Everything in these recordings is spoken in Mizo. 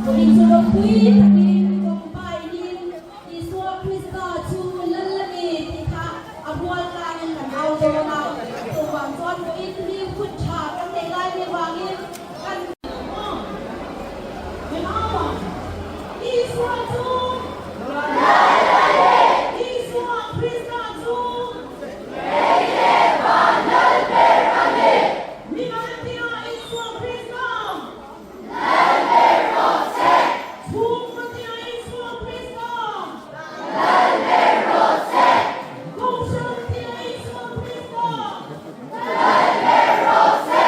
Vawiin chu ropui takin combine-in Isua Krista chu Lal a ni tih kha a rual tlangin kan au dawn a. Chuvang chuan vawiin hi hun tha kan neih lai ni vangin kan. Isua chu Lal a ni! Isua Krista chu Lei leh van lal ber a ni! Mimaltia Isua Krista Lal ber rawh se! Chhungkatia Isua Krista Lal ber rawh se! Kohhrantia Isua Krista Lal ber rawh se!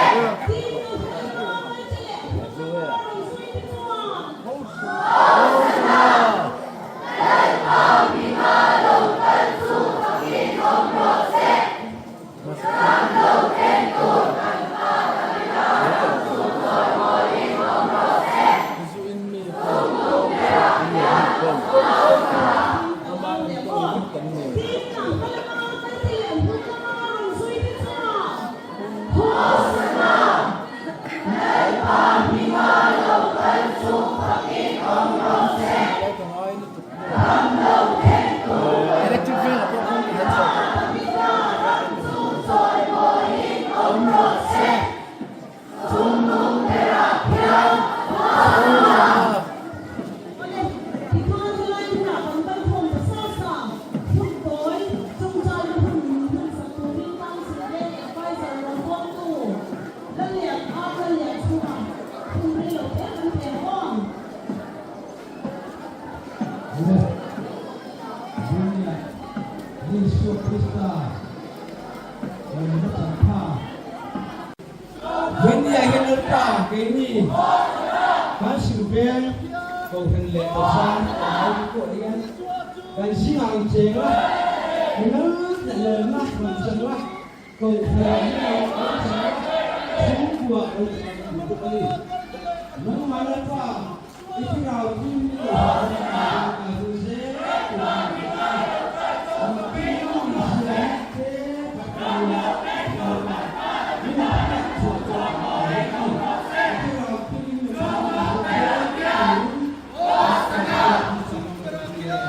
Tih hun lama kalte leh hun lama rawn zuite chuan Hosana! Lalpa hminga lo kal chu fakin awm rawh se! Ram lo then tur kan Pa Davida ram chu chawimawiin awm rawh se! Chungnu berah hian Hosana! Hosana! Lalpa hminga lo kal chu fakin awm rawh se. Ram lo then tur kan Pa Davida ram chu chawimawiin awm rawh se. Chungnung berah hian Hosana! Awle, tikhan helai hunah kan kal khawm ta sa sa, hun tawi, chawngchaina hun hman sak turin Council Veng Advisor rawn buangtu Lalian Ar Lalian chhungah hun rei lo te kan pe ang aw. Awle, Junior Isua Krista lawmna changtha. Wendy-ah hian Lalpa keini kan silhbel Kohhran leh Kohhran kan naute pawh hian kan zingah rawn cheng la, mi lal leh lalna rawn chang la, Kohhran rawn chang la, chhungkua rawn chang la duh bawk a ni. Nangmah Lalpa i thlarau thim i Kohhran ah hian a zul zel tur a ni bawk a. Engtin Israel te Pathian thlarau min hriat chhuah chuan a awm a ni. I thlarau thim in min a zul zel turin Pathian hi chang ka ti e.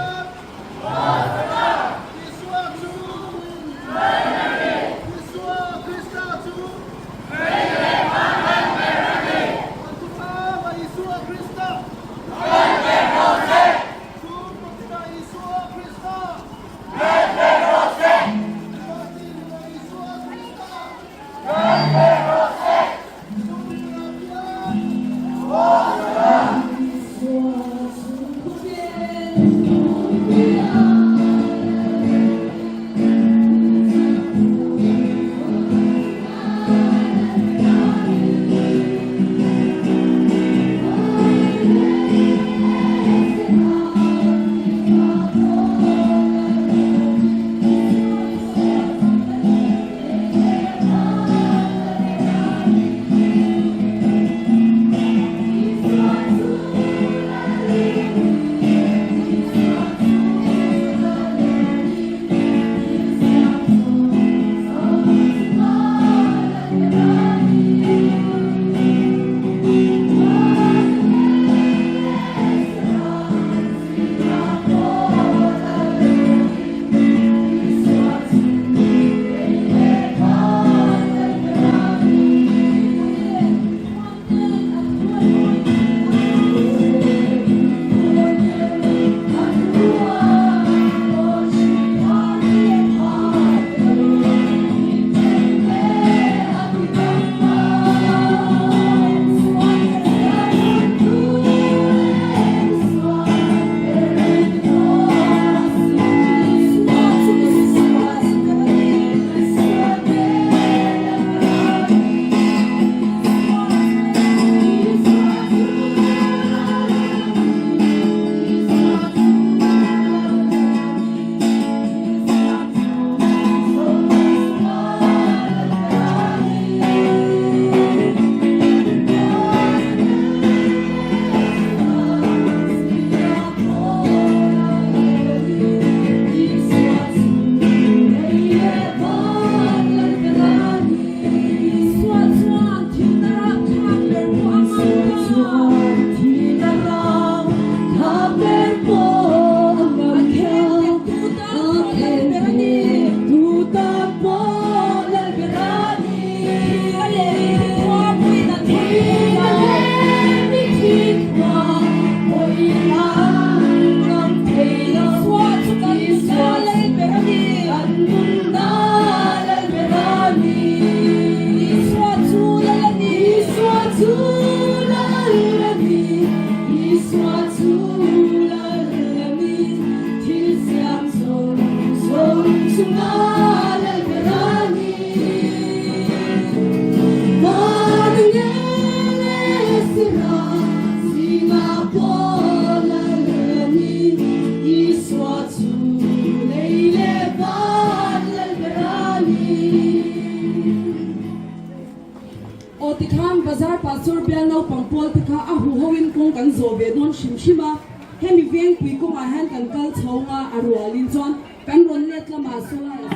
Bazar Pastor bial naupang pawl te kha a huhoin kawng kan zawh ve dawn hrim hrim a, hemi vengpui kawngah hian kan kal chho nga a rualin chuan kan rawn let lamah sawn